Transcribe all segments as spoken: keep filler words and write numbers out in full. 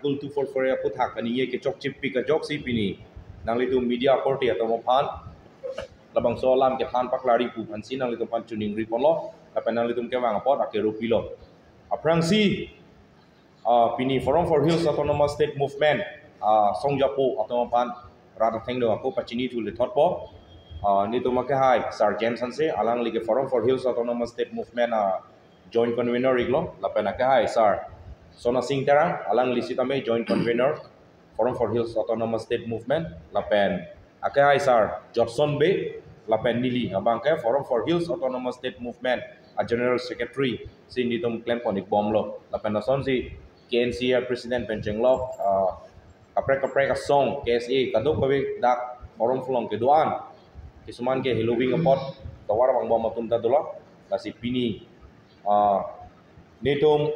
Article two four four A aputhak kaningje kechokchepik ajoksi pini nanglitum media authority atum aphan labangso alam kethan paklarji pu aphansi nanglitum aphan choningri ponlo, lapen nanglitum kevang apot akero pilo. Aphrangsi, ah, pini Forum for Hills Autonomous State Movement, ah, songjapo atum aphan rat athengno ako pachini thu lethotpo. Ah, netum akehai Sir James Hanse, alangli ke Forum for Hills Autonomous State Movement, ah, Joint Convener iklo, lapen akehai Sir Sona Singh Terang, alangli sitame Joint Convener Forum for Hills Autonomous State Movement, lapen akehai Sir Judson Bey, lapen neli abangke Forum for Hills Autonomous State Movement a General Secretary si netum klempon ikbomlo, lapen lasonsi K N C A President pen chenglok, ah, kaprek kaprek asong K S A kadokave dak forum along kedo-an, kisuman ke heloving apot tovar vangbom atum ta dolo. Lasi pini, ah, netum,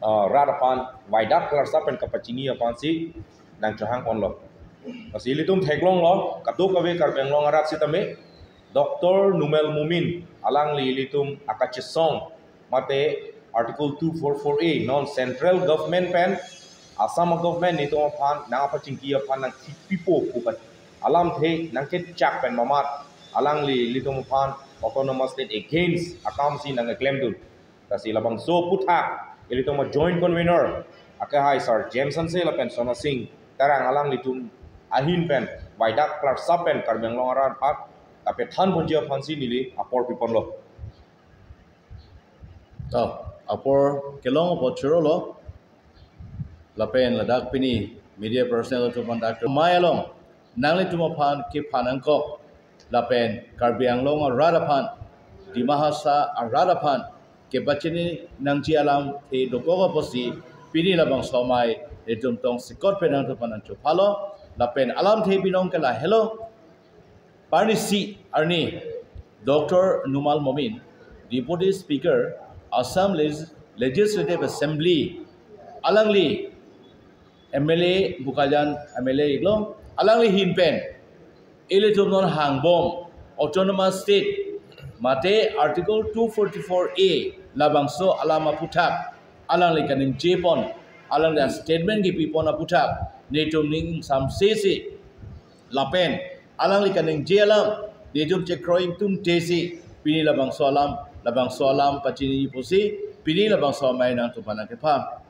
ah, rat aphan vaidak klarsap pen kapachini aphansi nangchohang ponlo. Lasi ilitum theklonglo, kadokave Karbi Anglong arat sitame Doctor Numal Momin, alangli ilitum akachesong mate Article two four four A non Central Government pen Assam Government netum aphan nangpachingki aphan nangthikpipo pu alamthe nangkechak pen mamat alangli ilitum aphan Autonomous State against akamsi nangkeklemdun. Lasi labangso aputhak ilitum a Joint Convener akehai Sir James Hanse lapen Sona Singh Terang alanglitum ahin pen vaidak klarsap pen Karbi Anglong arat aphan kapethan ponji aphansi neli apor piponlo. To, apor kelong apot chorolo. Lapen ladak pini media personnel atum aphan dak mai along nanglitum aphan kephan angkok, lapen Karbi Anglong arat aphan, Dima Hasao arat aphan kepachini nangji alamthe dokok apotsi pini labangso amei netum tongsekot pen nangtum aphan nangchophalo, lapen alamthe binong ke lahelo. Parnisi arni Doctor Numal Momin, Deputy Speaker, Assam Legis-, Legislative Assembly, alangli M L A, Bokajan M L A iklo, alangli ahin pen ilitum non hangbom Autonomous State mate Article two forty-four A labangso alam aputhak alangli kaningje pon, alangli statement kepi pon aputhak netum ning samsesi lapen alangli kaningje alam netum chekroi ingtungtesi pini labangso alam, labangso alam pachini pusi pini labangso amei nangtum aphan nangkephan.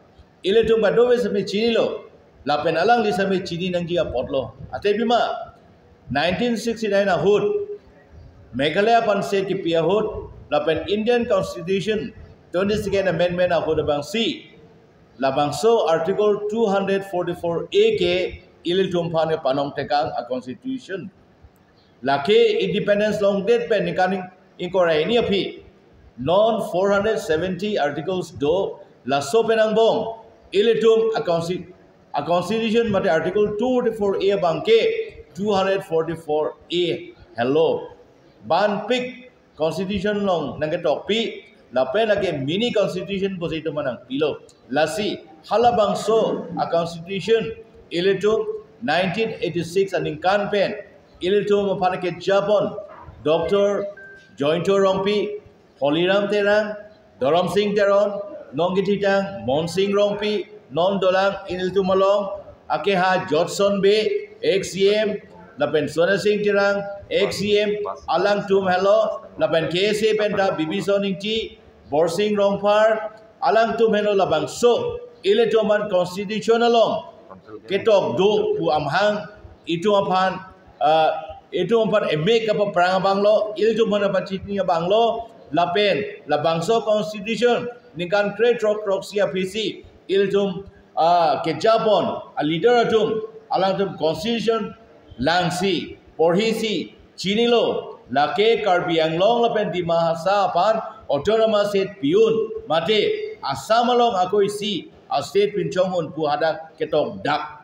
Ilitum kadokave sitame chinilo, lapen alangli sitame chini nangji apotlo. Athe pima, nineteen sixty-nine ahut Meghalaya aphan state kepi ahut, lapen Indian Constitution twenty-second Amendment ahut abangsi labangso Article two hundred forty-four A ke ilitum aphan kepanong tekang a Constitution. Lake independence longdet pen ningkan ing-, ingkoi ra hini aphi non four hundred seventy articles do, laso pen angbong ilitum a consti-, a Constitution mate Article two forty-four A abangke two hundred forty-four A helo. Banpik Constitution along nangketokpi, lapen lake mini Constitution pusi itum aphan nangpilo. Lasi halabangso a Constitution ilitum nineteen eighty-six aningkan pen ilitum aphan keja pon Doctor Jayanta Rongpi, Holiram Terang, Dharam Singh Teron, non kethitang Mon Singh Rongpi, non dolang ilitum along akehai Judson Bey, ex C M, lapen Sona Singh Terang, ex C M, alangtum helo, lapen K S A pen ta Bibison Ingti, Borsing Rongphar, alangtum helo labangso ilitum aphan Constitution along ketok do pu amahang itum aphan, ah, itum aphan emek kapaprang abanglo, ilitum aphan pachini abanglo, lapen labangso Constitution ningkan krethrok throksi aphisi ilitum, ah, keja pon a leader atum alangtum Constitution langsi porhisi chinilo, lake Karbi Anglong lapen Dima Hasao aphan Autonomous State pi-un mate Assam along ako isi a state pinchong un pu hadak ketokdak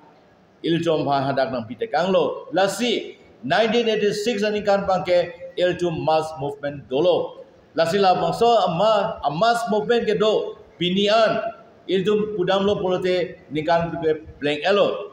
ilitum aphan hadak nangpi tekanglo. Lasi nineteen eighty-six aningkan abangke ilitum mass movement dolo. Lasi labangso ama, a mass movement kedo pini an ilitum pudamlo pulote ningkan pleng-elo.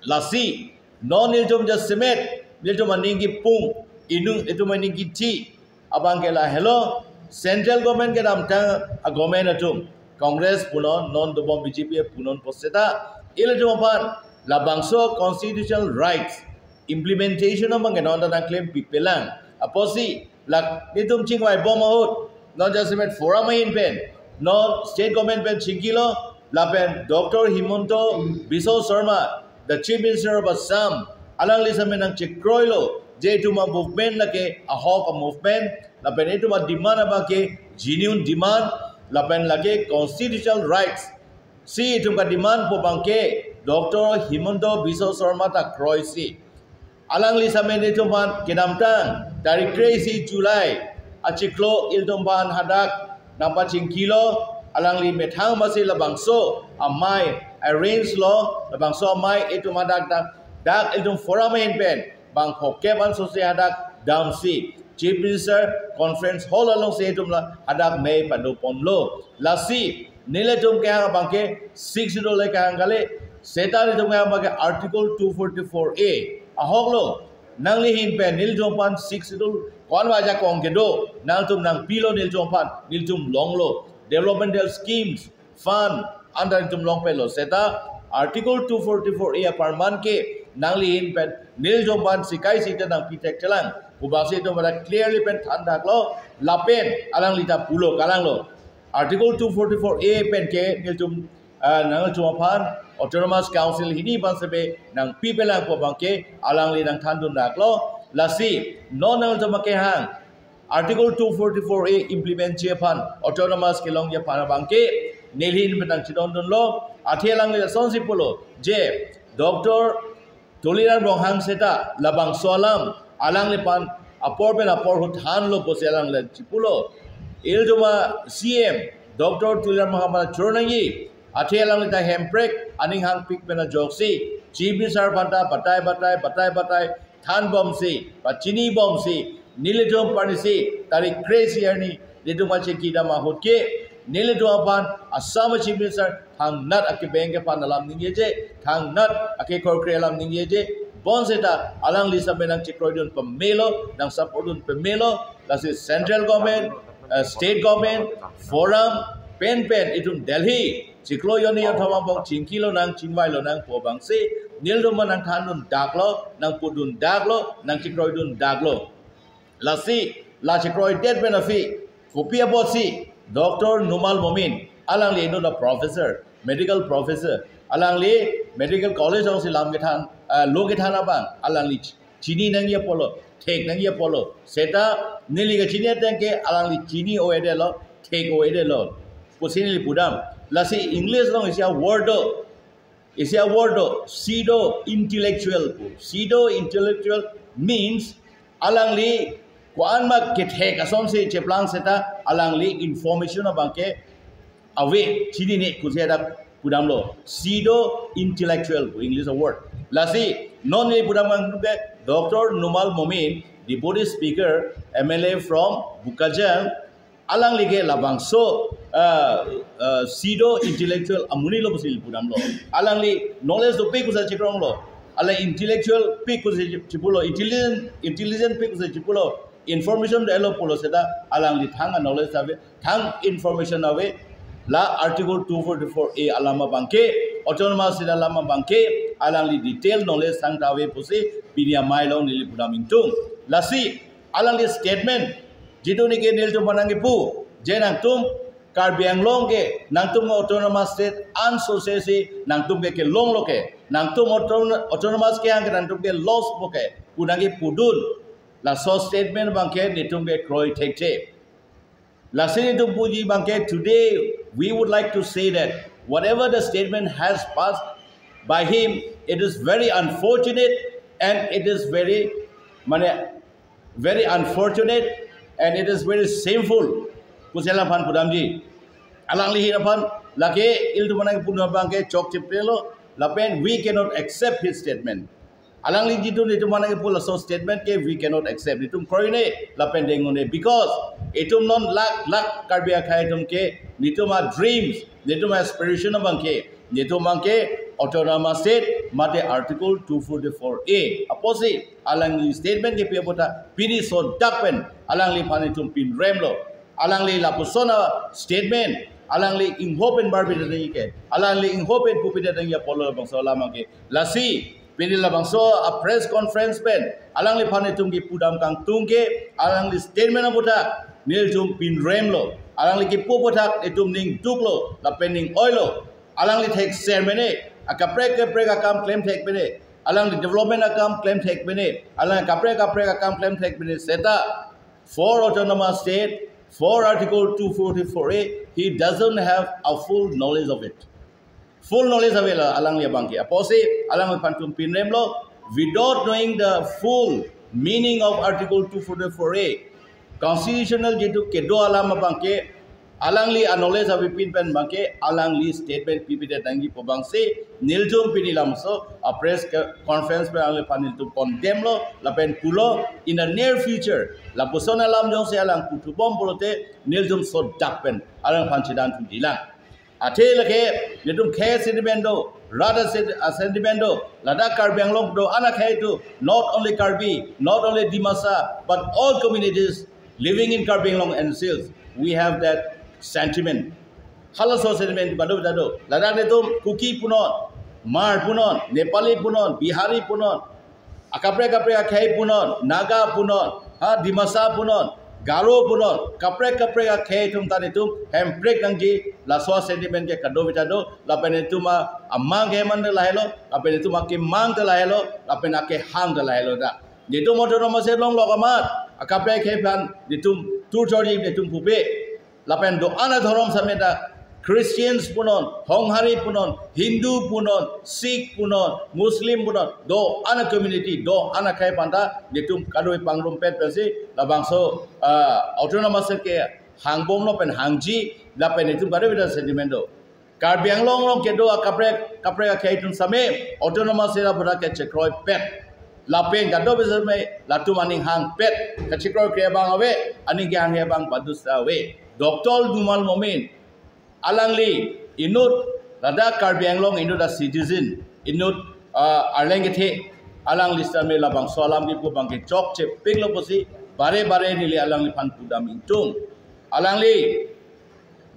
Lasi non ilitum jasemet ilitum aning kipung, inut ilitum aning kithi abangke lahelo, Central Government kedamtang a government atum Congress punon, non dobom B J P punon pu seta, ilitum aphan labangso constitutional rights implementation abang ke non ta nangklem pipelang. Apotsi la nelitum chingvai bom ahut, non jasemet forum ahin pen, non state government pen chingkilo, lapen Doctor Himanta Biswa Sarma, the Chief Minister of Assam, alangli same nangchekroilo, je itum a-movement lake ahok a-movement, lapen itum a-demand abang ke genuine demand, lapen lake constitutional rights si itum ka-demand pu abang ke Doctor Himanta Biswa Sarma ta kroisi. Alangli same nelitum aphan kedamtang tarik kre-isi July achiklo ilitum aphan hadak nangpachingkilo, alangli methang masi labangso amei arrange lo, labangso amei itum hadak dak, dak ilitum forum ahin pen bang phokep anso si hadak damsi Chief Minister Conference Hall alongsi itum la hadak mei padoponlo. Lasi nelitum kehang abang ke Sixth Schedule le kehang kali, seta nelitum kehang abang ke Article two forty-four A ahok lo. Nangli ahin pen nelitum aphan Sixth Schedule ko-an ajakong kedo, nangtum nangpilo nelitum aphan, nelitum longlo. Developmental schemes, fund, anta nelitum longpelo, seta Article two forty-four A apharman ke nangli ahin pen nelitum aphan sikai sita nangpi thekthelang pu abangsi itum pada clearly pen thandaklo, lapen alangli ta pulo kalanglo. Article two forty-four A pen ke nelitum, ah, nangtum aphan Autonomous Council hini aphan sebe nangpipelang pu abang ke alangli nangthandundaklo. Lasi non nangtum akehang Article two forty-four A implement ji aphan, autonomous kelongji aphan abang ke neli ahin pen nangchedondunlo. Athe alangli lasonsi pulo, je Doctor Tuliram Ronghang seta labangso alam alangliphan apor pen apor ahut thanlo pusi alangli chipulo. Ilitum a-C M Doctor Tuliram Ronghang aphan choro nangji, athe alangli ta hemprek aning hangpik pen ajoksi Chief Minister aphan ta batai batai batai batai thanbomsi, pachinibomsi, nelitum parnisi tarik kre-isi arni nelitum achingki dam ahut ke nelitum aphan Assam Chief Minister thangnat akebeng ke aphan alam ningjeje, thangnat akekorkre alam ningjeje. Bonseta alangli same nangchekroidun pamelo, nang-support dun pamelo. Lasi central government, eh, state government, forum pen pen itum Delhi chiklo jonni jothom angbong chingkilonang, chingvailonang pu abangsi nelitum aphan nangthandundaklo, nangpudundaklo, nangchekroidundaklo. Lasi la chekroidet pen aphi kopi apotsi Doctor Numal Momin, alangli inut a-professor, medical professor, alangli medical college alongsi lam kethan, ah, lo kethan abang alangli ch-, chini nangji apotlo, thek nangji apotlo. Seta neli kachini ateng ke alangli chini-o-edetlo, thek-o-edetlo pusi neli pudam. Lasi English along isi a-word do, isi a-word do, pseudo intellectual pu. Pseudo intellectual means alangli ko-an ma kethek asonsi cheplang seta alangli information abang ke ave, chinine pusi hadak pudamlo. Pseudo intellectual pu English a-word. Lasi non neli pudam abang ke Doctor Numal Momin, Deputy Speaker, M L A from Bokajan, alangli ke labangso, ah, ah, pseudo intellectual amonitlo pusi pudamlo. Alangli knowledge dopik pusi chekronglo. Alangli intellectual pik pusi chipulo, intelligent, intelligent pik pusi chipulo, information dolo pulo seta alangli thang a-knowledge ave, thang information ave. La Article two forty-four A alam abang ke, autonomous state alam abang ke alangli detail knowledge thangta ave pusi pini amei along neli pudam ingtung. Lasi alangli statement, jitu neke nelitum aphan nangkipu, je nangtum Karbi Anglong ke nangtum autonomous state anso sesi nangtum ke kelonglo ke, nangtum auton-, autonomous kehang ke nangtum ke loss po ke pu nangkipudun, laso statement abang ke nelitum ke kroi thekthe. Lasi nelitum puji abang ke, today we would like to say that whatever the statement has passed by him, it is very unfortunate and it is very, mane, very unfortunate and it is very shameful pusi alangphan pudamji. Alangli ahin aphan lake ilitum aphan nangkipu abang ke chokche pelo, lapen we cannot accept his statement. Alangli jitu nelitum aphan nangkipu laso statement ke we cannot accept. Nelitum kroine, lapen dengune, because itum non lakh lakh Karbi akhei atum ke nelitum a-dreams, nelitum a-aspiration abang ke, nelitum abang ke autonomous state mate Article two forty-four A. Apotsi alangli statement kepi apot ta pini sodak pen alangliphan itum pinremlo. Alangli lapuson a-statement Alangli ingho pen bar bida dei ke. Alangli ingho pen pu bida dei ya polo labangso alam ke. Lasi, pini labangso a press conference pen alangliphan itum kipudam kangtung ke, alangli statement aputhak nelitum pinrem lo. Alangli kipu aputhak itum ning duk lo, lapen ning oi lo. Alangli thekser mene, akaprek kaprek akam klem thek mene, alangli development akam klem thek mene, alang kaprek kaprek akam klem thek mene, seta for autonomous state, for Article two forty-four A, he doesn't have a full knowledge of it. Full knowledge ave la alangli abang ke. Apotsi alangliphan itum pinrem lo, without knowing the full meaning of Article two forty-four A, constitutional jitu kedo alam abang ke, alangli a knowledge avepin pen abang ke, alangli statement pi bida nangji pu abangsi, nelitum pini labangso a press co-, conference pen alangliphan nelitum condemn lo, lapen pulo, in the near future, lapuson alam jongsi alang puthubom pulote, nelitum sodak pen alangphan chedanthu dilang. Athe lake, nelitum khei sentiment do, rat a sen-, a sentiment do, ladak Karbi Anglong do-an akhei atum, not only Karbi, not only Dimasa, but all communities living in Karbi Anglong and Hills, we have that sentiment. Halaso sentiment badu badu. Ladak nelitum Kuki punon, Hmar punon, Nepali punon, Bihari punon, akaprek kaprek akhei punon, Naga punon, ha, Dimasa punon, Garo punon, kaprek kaprek akhei atum ta nelitum hemprek nangji, laso sentiment ke kadokave ta do, lapen nelitum a, amang ke man de lahelo, lapen nelitum akemang de lahelo, lapen akehang de lahelo ta. Nelitum autonomous state longlok amat, akaprek akhei aphan nelitum turchori nelitum pupe. Lapen do-an adhorom same ta Christians punon, Honghari punon, Hindu punon, Sikh punon, Muslim punon, do-an a community, do-an akhei aphan ta nelitum kadokave pangrumpet pensi labangso, ah, autonomous state kehangbomlo pen hangji, lapen nelitum kadokave ta sentiment do. Karbi Anglong along kedo akaprek kaprek akhei atum same autonomous state aputhak kechekroipet. Lapen kadokave same latum aning hangpet, kachekroikre abang ave, aning kehanghe abang badusa ave. Doctor Numal Momin, alangli inut ladak Karbi Anglong inut a citizen, inut, ah, arleng kethe, alangli same labangso alam kipu abang ke chokchepiklo pusi, bare bare neli alangliphan pudam ingtung. Alangli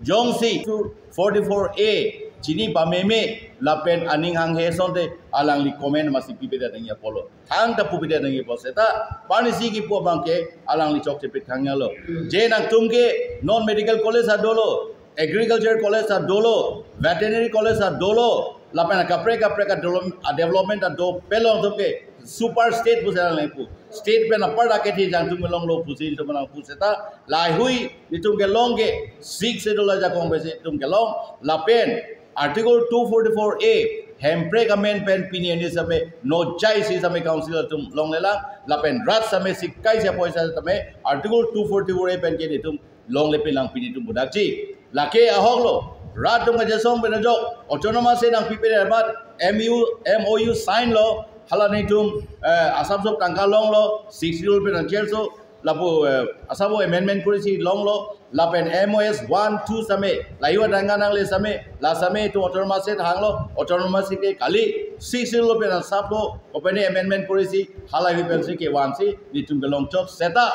jongsi two forty-four A chini pameme lapen aning hanghe asonte alangli comment masi pi bida nangji apotlo. Thangta pu bida nangji apot seta, parnisi kipu abang ke alangli chokchepik thangnelo. Je nangtum ke non medical college ta dolo, agriculture college ta dolo, veterinary college ta dolo, lapen kaprek kaprek a develop-, a development ta do pelong atum ke super state pusi alangli pu. State pen apar dak kethe jangtum longlo pusi nelitum nangpu seta, laheihui nelitum kelong ke Sixth Schedule ajakong pensi nelitum kelong, lapen Article two forty-four A hemprek amen pen pini arni same nojai si same council atum longlelang, lapen rat same sikai si apoisa same Article two forty-four A pen ke nelitum longlepin lang pini nelitum pudakji. Lake ahoklo, rat atum kachesong pen ajok autonomous state nangpipe amat M U, M O U sign lo, hala nelitum, eh, asapso tangka longlo, Sixth Schedule pen nangcherso, lapu, eh, asapso amendment korisi longlo, lapen M O S one, two same, laheihui tangka nangle same, la same itum autonomous state hanglo, autonomous state ke kali, Sixth Schedule pen asaplo, kopine amendment korisi, halaheihui pensi kevansi nelitum kelong chot seta,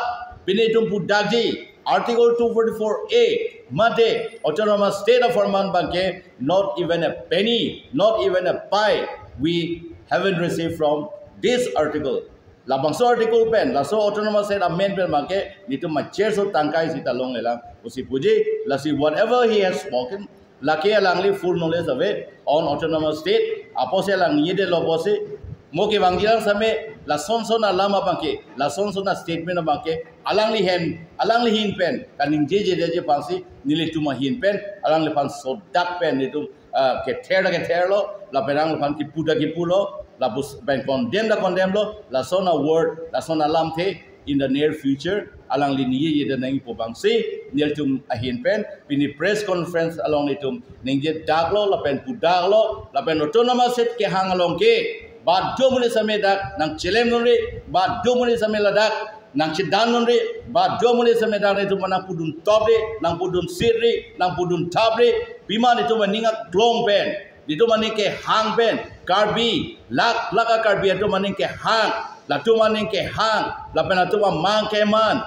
pini nelitum pudakji, Article two forty-four A, mate autonomous state apharman abang ke, not even a penny, not even a pie, we haven't received from this article. Labangso article pen, laso autonomous state amen pen abang ke, nelitum macherso tangka isi ta longlelang pusi puji, lasi whatever he has spoken, lake alangli full knowledge ave on autonomous state, apotsi alang ningjedetlo apotsi, mo kevangji lang same, lason son alam abang ke, lason son a statement abang ke, alangli ahin, alangli ahin pen kaningjejedetji aphansi, nelitum ahin pen, alangliphan sodak pen nelitum, ah, kether ta ketherlo, lapen alangliphan kipu ta kipulo, lapuson pen condemn ta condemn lo, lason a word, lason alamthe, in the near future, alangli ningjejedet nangji pu abangsi, nelitum ahin pen, pini press conference along nelitum ningjedaklo, lapen pudaklo, lapen autonomous state kehang along ke, badumonit same dak nangchelem nonri, badumonit same ladak nangchedan nonri, badumonit same dak nelitum nangpudun topri, nangpudun sitri, nangpudun thapri, pima nelitum aning aklong pen, nelitum aning kehang pen, Karbi, lak lak a Karbi atum aning kehang, latum aning kehang, lapen atum amang keman,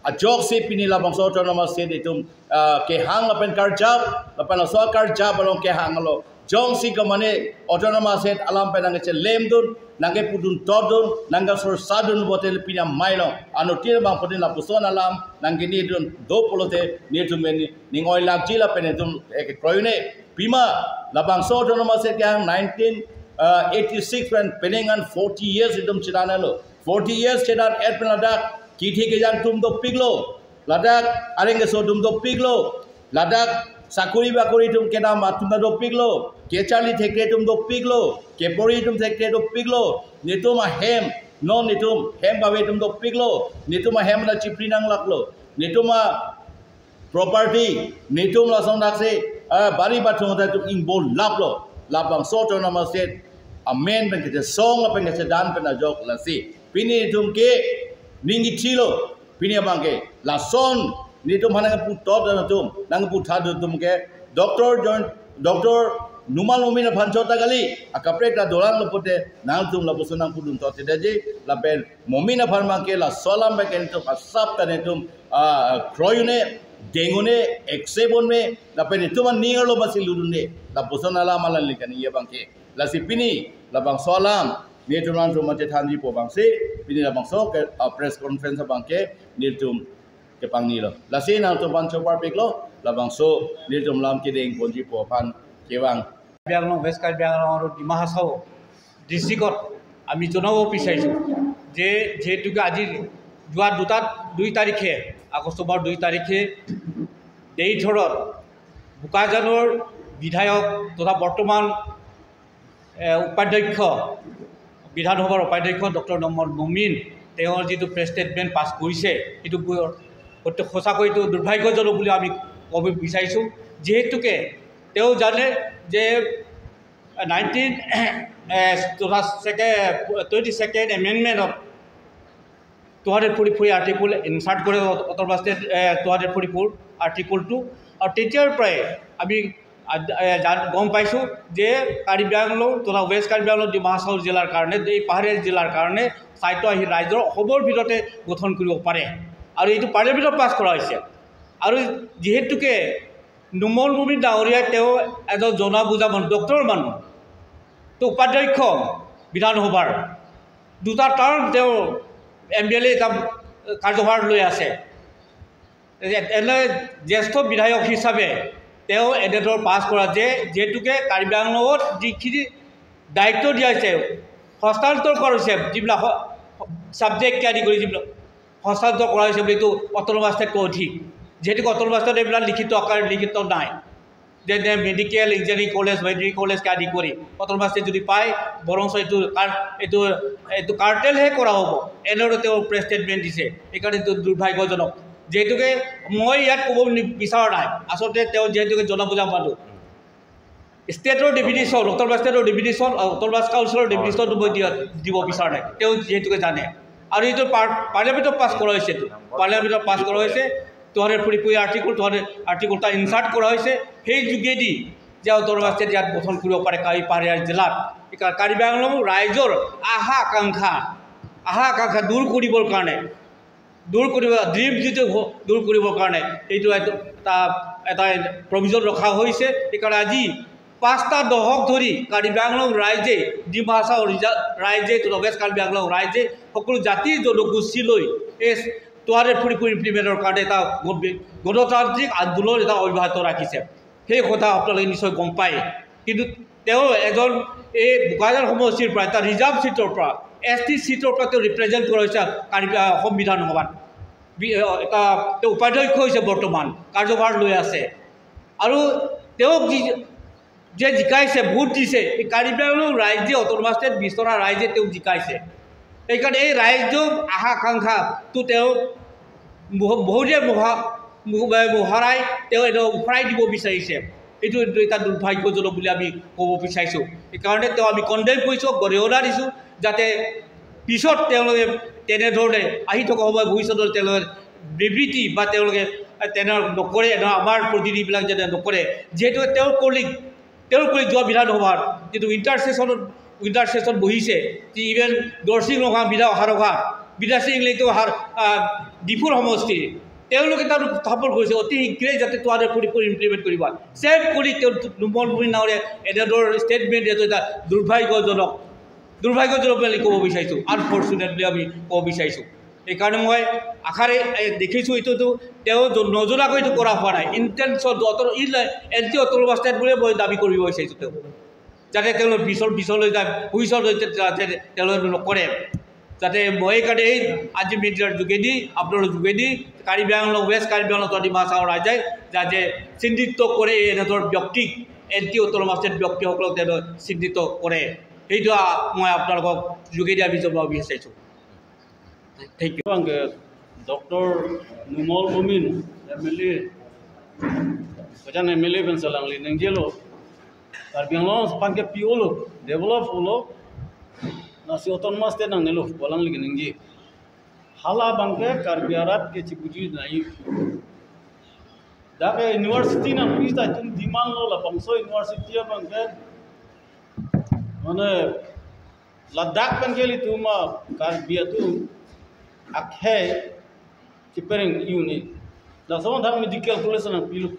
ajoksi pini labangso autonomous state itum, ah, kehang lapen karjap, lapen laso karjap along kehang alo. Jongsi kemane autonomous state alam pen nangkechelemdun, nangkepudun totdun, nangkesorsadun pulote pini amei along anuttin abangphutin lapuson alam nangkenidun do pulote nelitum pen ning oilakji lapen itum ek kroine. Pima labangso autonomous state kehang nineteen eighty-six pen penang an forty years itum chedan alo. Forty years chedan-et pen ladak kithi kejang atum dopiklo. Ladak areng keso atum dopiklo. Ladak sakori bakori atum kedam atum ta dopiklo. Kecharli thekre atum dopiklo. Kepori atum thekre dopiklo. Netum ahem, non netum hem kave atum dopiklo. Netum ahem ta chipri nanglaklo. Netum a property, netum lason daksi, ah, bari bathung ta itum ingbo laplo. Labangso autonomous state amen pen kechesong lapen kechedan pen ajok lasi. Pini itum ke ning kethilo. Pini abangke lason netum aphan nangputhot atum, nangputha atum ke Doctor John, Doctor Numal Momin aphan chot ta kali, akaprek ta dolang lo pulote nangtum lapuson nangpudun totdetji, lapen Momin aphan abangke laso alam abangke netum asap ta netum, ah, kroi un-e, deng un-e, accept un-e, lapen netum aning arlo basi lutdun-e, lapuson alam alanli kaningje abangke. Lasi pini labangso alam netum nangtum mate thanji pu abangsi, pini labangso ke, ah, press conference abangke nelitum kepangnilo. Lasi nangtum aphan choparpiklo, labangso nelitum lam kedeng ponji pu aphan kevang. Karbi Anglong, West Karbi Anglong আৰু ডিমা হাছাও ডিষ্ট্ৰিক্টত আমি জনাব বিচাৰিছোঁ যে যিহেতুকে আজি যোৱা দুটাত, দুই তাৰিখে, আগষ্ট মাহৰ দুই তাৰিখে দেইথৰত বোকাজানৰ বিধায়ক তথা বৰ্তমান এ, উপাধ্যক্ষ, বিধানসভাৰ উপাধ্যক্ষ ডক্টৰ নুমল মমিন, তেওঁৰ যিটো প্ৰেছ ষ্টেটমেণ্ট পাছ কৰিছে, সেইটো ব-, অতি সঁচাকৈ এইটো দুৰ্ভাগ্যজনক বুলি আমি ক'ব বিচাৰিছোঁ। যিহেতুকে তেওঁ জানে যে নাইনটিন, এ, টুৱেণ্টি ছেকেণ্ড এমেণ্ডমেণ্টত two hundred forty four article insert কৰে অ-, autonomous state, uh, two hundred forty four আৰ্টিকলটো। আৰু তেতিয়াৰ পৰাই আমি আ-, এ, জান-, গম পাইছোঁ যে কাৰ্বি আংলং তথা ৱেষ্ট কাৰ্বি আংলং ডিমা হাছাও জিলাৰ কাৰণে, এই পাহাৰীয়া জিলাৰ কাৰণে স্থায়িত্ব আহি ৰাইজৰ অসমৰ ভিতৰতে গঠন কৰিব পাৰে। আৰু এইটো পাৰ্লিয়ামেণ্টত পাছ কৰা হৈছে। আৰু যিহেতুকে নুমল মমিন ডাঙৰীয়া তেওঁ এজন জনা বুজা মানুহ, ডক্টৰ মানুহ, তেওঁ উপাধ্যক্ষ বিধানসভাৰ, দুটা টাৰ্ম তেওঁ এম বি এল এ এটা কাৰ্যভাৰ লৈ আছে। এ-, এনে জ্যেষ্ঠ বিধায়ক হিচাপে তেওঁ এনেদৰে পাছ কৰা যে, যিহেতুকে কাৰ্বি আংলঙত যিখিনি দায়িত্ব দিয়া হৈছে, হস্তান্তৰ কৰা হৈছে, যিবিলাক হ-, ছাবজেক্ট আদি কৰি যিবিলাক হস্তান্তৰ কৰা হৈছে বুলি এইটো অট'নমাছ ষ্টেটকৈ অধিক। যিহেতুকে অট'নমাছ ষ্টেটত এইবিলাক লিখিত আকাৰে লিখিত নাই। যেনে মেডিকেল, ইঞ্জিনিয়াৰিং কলেজ, ভেটেৰিনেৰী কলেজকে আদি কৰি অট'নমাছ ষ্টেট যদি পায়, বৰঞ্চ এইটো কাৰ-, এইটো, এইটো কাৰ্টেলহে কৰা হ'ব, এনেদৰে তেওঁ প্ৰেছ ষ্টেটমেণ্ট দিছে। এইকাৰণে এইটো দুৰ্ভাগ্যজনক। যিহেতুকে মই ইয়াত ক'ব নি-, বিচৰা নাই, আচলতে তেওঁ যিহেতুকে জনা বুজা মানুহ, ষ্টেটৰ ডেফিনিশ্যন, অট'নমাছ ষ্টেটৰ ডেফিনিশ্যন, অট'নমাছ কাউন্সিলৰ ডেফিনিশ্যনটো মই দিয়া, দিব বিচৰা নাই, তেওঁ যিহেতুকে জানে। আৰু এইটো পাৰ-, পাৰ্লিয়ামেণ্টত পাছ কৰা হৈছে, এইটো পাৰ্লিয়ামেণ্টত পাছ কৰা হৈছে। Two hundred forty four article, two hundred article এটা ইনচাৰ্ট কৰা হৈছে। সেই যোগেদি যে অট'নমাছ ষ্টেট ইয়াত গঠন কৰিব পাৰে কাৰ্বি পাহাৰীয়া জিলাত, এই কা-, কাৰ্বি আংলং ৰাইজৰ আশা আকাংক্ষা, আশা আকাংক্ষা দূৰ কৰিবৰ কাৰণে, দূৰ কৰিব, ড্ৰিম যিটো হ-, দূৰ কৰিবৰ কাৰণে এইটো এটা, এটা, এটা প্ৰভিজন ৰখা হৈছে। সেইকাৰণে আজি পাঁচটা দশক ধৰি কাৰ্বি আংলং ৰাইজে, ডিমা হাছাও ৰিজা-, ৰাইজে, ৱেষ্ট কাৰ্বি আংলং ৰাইজে সকলো জাতি জনগোষ্ঠীলৈ এই টু হাণ্ড্ৰেড ফৰ্টি ফ'ৰ ইমপ্লিমেণ্টৰ কাৰণে এটা গণ-, গণতান্ত্ৰিক আন্দোলন এটা অব্যাহত ৰাখিছে। সেই কথা আপোনালোকে নিশ্চয় গম পায়। কিন্তু তেওঁ এজন এই বোকাজান সমষ্টিৰ পৰা, এটা ৰিজাৰ্ভ ছিটৰ পৰা, এছ টি ছিটৰ পৰা তেওঁ ৰিপ্ৰেজেণ্ট কৰা হৈছে কাৰ্বি, আহ, অসম বিধানসভাত। বি-, আহ, এটা তেওঁ উপাধ্যক্ষ হৈছে বৰ্তমান, কাৰ্যভাৰ লৈ আছে। আৰু তেওঁক যি, যে জিকাইছে, ভোট দিছে, এই কাৰ্বি আংলং ৰাইজে, অট'নমাছ ষ্টেট বিচৰা ৰাইজে তেওঁক জিকাইছে। সেইকাৰণে এই ৰাইজৰ আশা আকাংক্ষাটো তেওঁ মোহ-, বহুতে মোহা-, মোহ-, মোহাৰাই তেওঁ এইটো উফৰাই দিব বিচাৰিছে। এইটো, এইটো এটা দুৰ্ভাগ্যজনক বুলি আমি ক'ব বিচাৰিছোঁ। সেইকাৰণে তেওঁ আমি কণ্ডেম কৰিছোঁ, গৰিহণা দিছোঁ, যাতে পিছত তেওঁলোকে তেনেধৰণে আহি থকা সময় ভৱিষ্যতলৈ তেওঁলোকে বিবৃতি বা তেওঁলোকে তেনে নকৰে, এনে আমাৰ প্ৰতিনিধিবিলাক যাতে নকৰে। যিহেতু তেওঁৰ কলিগ, তেওঁৰ কলিগ যোৱা বিধানসভাৰ যিটো উইণ্টাৰ ছেছনত, উইণ্টাৰ ছেছন বহিছে, যি ইভেন দৰচিং ৰংহাং বিধায়ক অহা ৰংহাং বিদ্যাশ্ৰী ইংলেইটো হাৰ, আহ, ডিফুৰ সমষ্টি, তেওঁলোকে তাত উত্থাপন কৰিছে, অতি শীঘ্ৰে যাতে two hundred forty four implement কৰিব। ছেম কৰি তেওঁ নুমল মমিন ডাঙৰীয়া এনেধৰণৰ ষ্টেটমেণ্ট দিয়াটো এটা দুৰ্ভাগ্যজনক, দুৰ্ভাগ্যজনক বুলি ক'ব বিচাৰিছোঁ, আনফৰ্চুনেট বুলি আমি ক'ব বিচাৰিছোঁ। সেইকাৰণে মই আশাৰে, এ, দেখিছোঁ এইটোতো তেওঁ জ-, নজনাকৈ এইটো কৰা হোৱা নাই। ইণ্টেনশ্যন অটল-, ইল-, এণ্টি অট'নমাছ ষ্টেট বুলিয়ে মই দাবী কৰিব বিচাৰিছোঁ তেওঁ। যাতে তেওঁলোকে পিছৰ, পিছলৈ যায়, ভৱিষ্যতলৈ যাতে, যাতে তেওঁলোকে নকৰে। যাতে মই এইকাৰণে এই আজি মিডিয়াৰ যোগেদি, আপোনালোকৰ যোগেদি কাৰ্বি আংলং, ৱেষ্ট কাৰ্বি আংলং তথা ডিমা হাছাও ৰাইজে যাতে চিহ্নিত কৰে এই এনেধৰণৰ ব্যক্তিক, এণ্টি অট'নমাছ ষ্টেট ব্যক্তিসকলক তেওঁলোকে চিহ্নিত কৰে। সেইটো, আ, মই আপোনালোকক যোগেদি আমি জনাব বিচাৰিছোঁ। Thank you. Abangke Doctor Numal Momin, M L A, kajan M L A pen si alangli ningjelo, Karbi Anglong aphan ke pi-olo, develop olo, lasi autonomous state nangnelo pu alangli keningje. Hala abangke Karbi arat ke chibuji nai. Dak ke university nangpi ta itum demand lo, labangso university abangke mane ladak pen ke ilitum a Karbi atum akhei chipereng unit. Laso thang medical college nangpilo.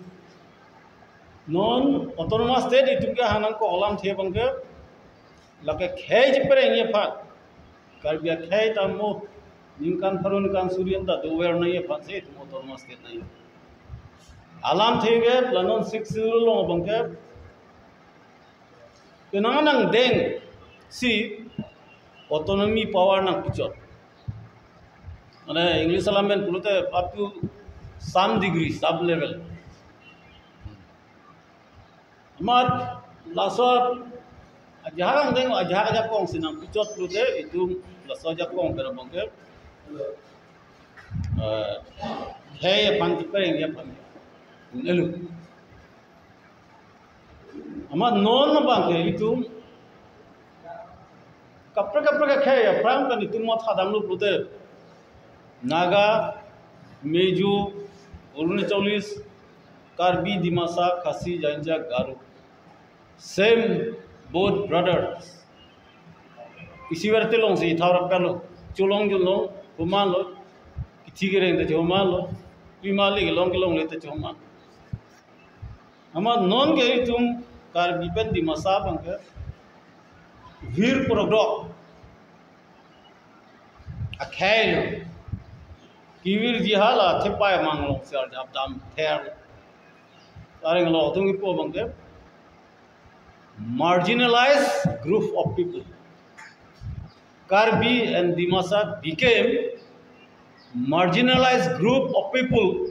Non autonomous state itum ke hang nangkok alamthe abangke lake khei chiperengji aphan, Karbi akhei ta mo ningkan pharo ningkan suri anta dover nangji aphan si itum autonomous state nangji. Alamthe ke la non Sixth Schedule along abangke penang nangdeng si autonomy power nangpichot. Mane English alam pen pulote up to some degree, some level. Amat laso ajahak angdeng, ajahak ajakong si nangpichot pulote itum laso ajakong pen abangke, eh, khei aphan chiperengji aphan elo. Amat non abangke itum kaprek kaprek akhei aphrang pen itum mathadamlo pulote Naga, Mizo, Arunachali, Karbi, Dimasa, Khasi, Jaintia, Garo. Same both brothers. Isi verte long si thau rap kalo. Cholong cholong, homan lo. Kithi kereng te choman lo. Pimali kelong kelongle te choman. Amat non ke itum Karbi pen Dimasa abangke vir prodrok akhei lo. Kevirji hala thepai manglong si arjap dam ther. Areng lo tung ipo abangke marginalized group of people. Karbi and Dimasa became marginalized group of people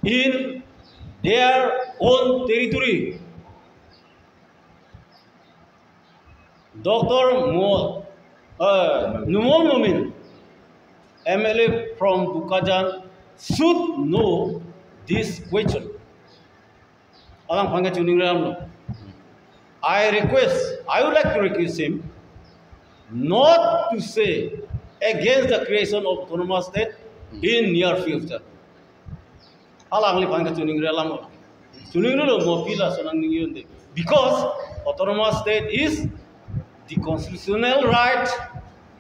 in their own territory. Doctor Mo, uh, Numal Momin, M L A from Bokajan, should know this question. Alangphan ke choningri alam lo. I request, I would like to request him not to say against the creation of autonomous state in near future. Alangliphan ke choningri alam lo. Choningrilo mo pi laso nangningje un-e. Because autonomous state is the constitutional right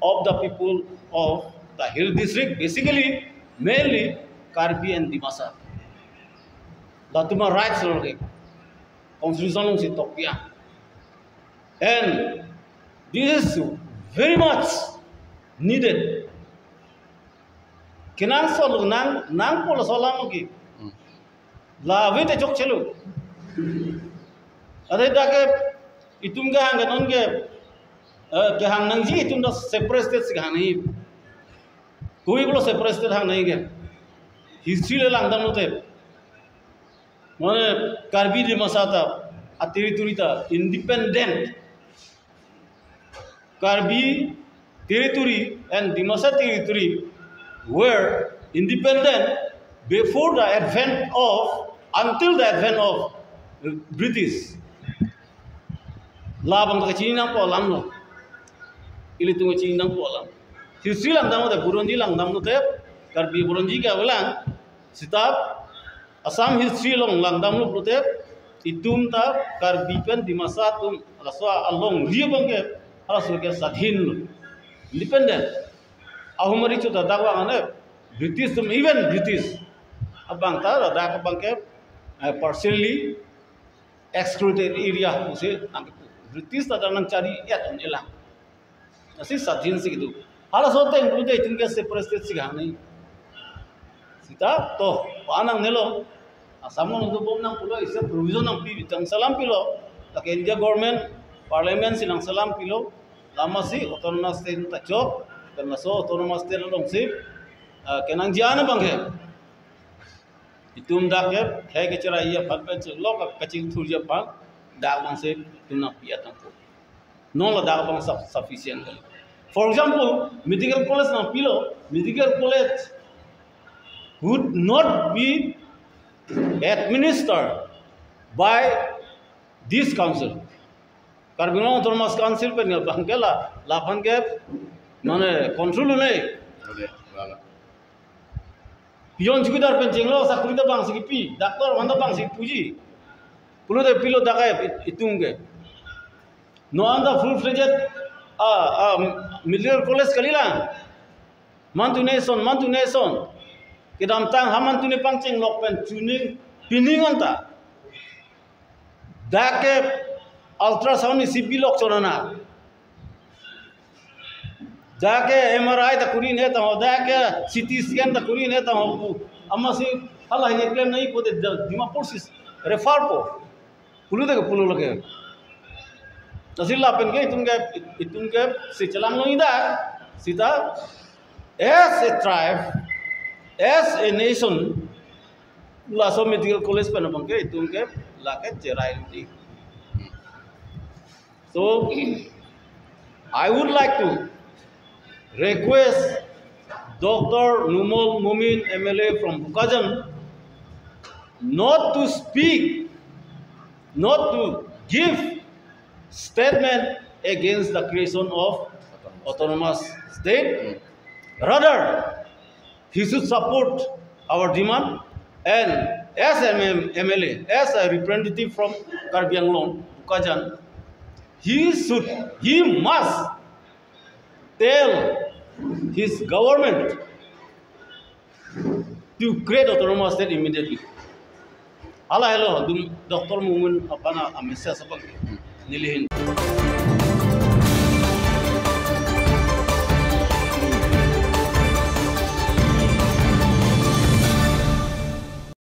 of the people of the Hill District, basically, mainly Karbi and Dimasa. Latum a-rights lo ke. Constitution along si tokpia. And this is very much needed. Kenangsot lo, nang, nangpo laso alam ke. Hmm. La ave te chokchelo. Ade dak ke itum kehang ke non ke, eh, kehang nangji itum ta separate state si kehang nangji. Koi pulo separate state hang nangji ke. History le langdamlote. Mane Karbi Dimasa ta, a-territory ta independent. Karbi territory and Dimasa territory were independent before the advent of, until the advent of British. Labang ta kachini nangpo alam lo. Ilitum kachini nangpo alam. History langdamlote, Buronji langdamlote, Karbi Buronji ke avelang, sitap, Assam history along langdamlo pulote, itum ta Karbi pen Dimasa atum laso alongri abangke, laso ke swadhin lo, independent. Ahum ari chu ladak abang ane British atum, even British abang ta ladak abang ke, eh, partially excluded area pusi nang, British ladak nangchari et un-elang. Lasi sadhin si kedo. Halaso ateng pulote itum ke separate state si hang nai. Sita to, pa nangnelo. Assam along dobom nang pulo, isi provision nangpi, nangselam pilo. Lake India government, parliament si nangselam pilo. Lama si autonomous state ta chok, pen laso autonomous state along si, ah, kenangji an abang ke. Itum dak ke, khei kecherai aphan pen chelok, kachingthurji aphan, dak abang si itum nangpi atangpo. Non ladak abang suf-, sufficient. For example, medical college nangpilo, medical college would not be administered by this council. Karbi Anglong Autonomous Council pen abang ke la, laphan ke, mane control un-e. Ade, wala. Peon chowkidar pen chenglo, sakuri ta bang si kipi, doctor aphan ta bang si puji. Pulote pilo dak ke it-, itum ke. Non anta full fledged, ah, ah, medical college kalilang. Mantu nation, mantu nation. Kedamtang ha mantu nephan chenglok pen chuning pining anta. Dak ke ultrasound isi bilok chonana. Dak ke M R I ta kuri ne ta ho, dak ke C T scan ta kuri ne ta ho pu. Amatsi hala hini klem nai pulote Dimapur si refer po. Pulote ke pulo lake. Lasi lapen ke itum ke, itum ke si chelang long ida. Sita as a tribe, as a nation, laso medical college pen abang ke itum ke lake cherai di. So, I would like to request Doctor Numal Momin, M L A from Bokajan, not to speak, not to give statement against the creation of autonomous state. Rather, he should support our demand, and as an M-, M L A, as a representative from Karbi Anglong, Bokajan, he should, he must tell his government to create autonomous state immediately. Hala helo, dum, Doctor Momin aphan a-message abang nelihin.